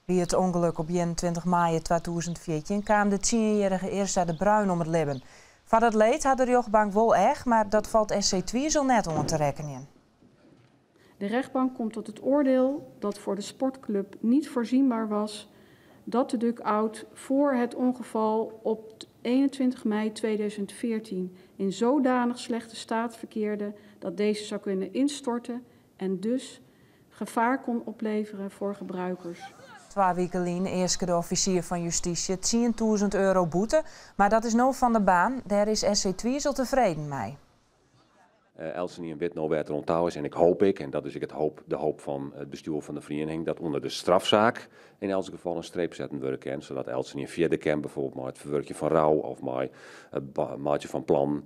By it ûngelok op 21 maaie 2014 kaam de tsienjierrige Irsa de Bruin om it libben. Foar dat leed hat de rjochtbank wol each, mar dat falt SC Twizel net oan te rekkenjen. De rechtbank komt tot het oordeel dat voor de sportclub niet voorzienbaar was dat de dugout voor het ongeval op 21 mei 2014 in zodanig slechte staat verkeerde dat deze zou kunnen instorten en dus gevaar kon opleveren voor gebruikers. Twa wiken lyn easke de offisier fan justysje €10.000 boete, mar dat is no fan de baan. Dêr is SC Twizel tefreden mei. Eltsenien wit no wêr't er oan tou is en ik hoop ek, en dat is ek it hoop, de hoop fan it bestjoer fan de feriening, dat ûnder de strafsaak yn elts gefal in streep setten wurde kin, sadat eltsenien fierder kin, bijvoorbeeld mei it ferwurkjen fan rou of mei it meitsjen fan plannen,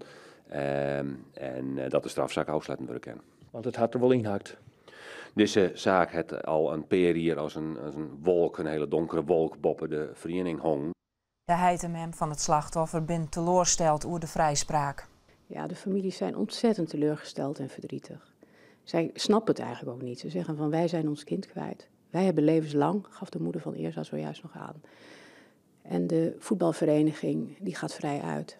en dat de strafsaak ôfsletten wurde kin. Want it hat der wol ynhakt. Dizze saak hat al in pear jier as in wolk, in hiele donkere wolk, boppe de feriening hongen. De heit en mem fan it slachtoffer binne teloarsteld oer de frijspraak. Ja, de families zijn ontzettend teleurgesteld en verdrietig. Zij snappen het eigenlijk ook niet. Ze zeggen van wij zijn ons kind kwijt. Wij hebben levenslang, gaf de moeder van Irsa zojuist nog aan. En de voetbalvereniging die gaat vrij uit.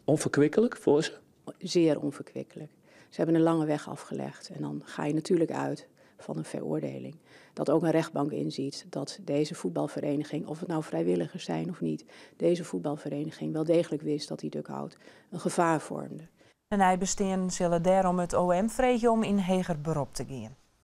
Onferkwiklik foar se? Zeer onverkwikkelijk. Ze hebben een lange weg afgelegd en dan ga je natuurlijk uit van een veroordeling. Dat ook een rechtbank inziet dat deze voetbalvereniging, of het nou vrijwilligers zijn of niet, deze voetbalvereniging wel degelijk wist dat die dugout een gevaar vormde. De neibesteanden sille dêrom it OM freegje om yn heger berop te gean.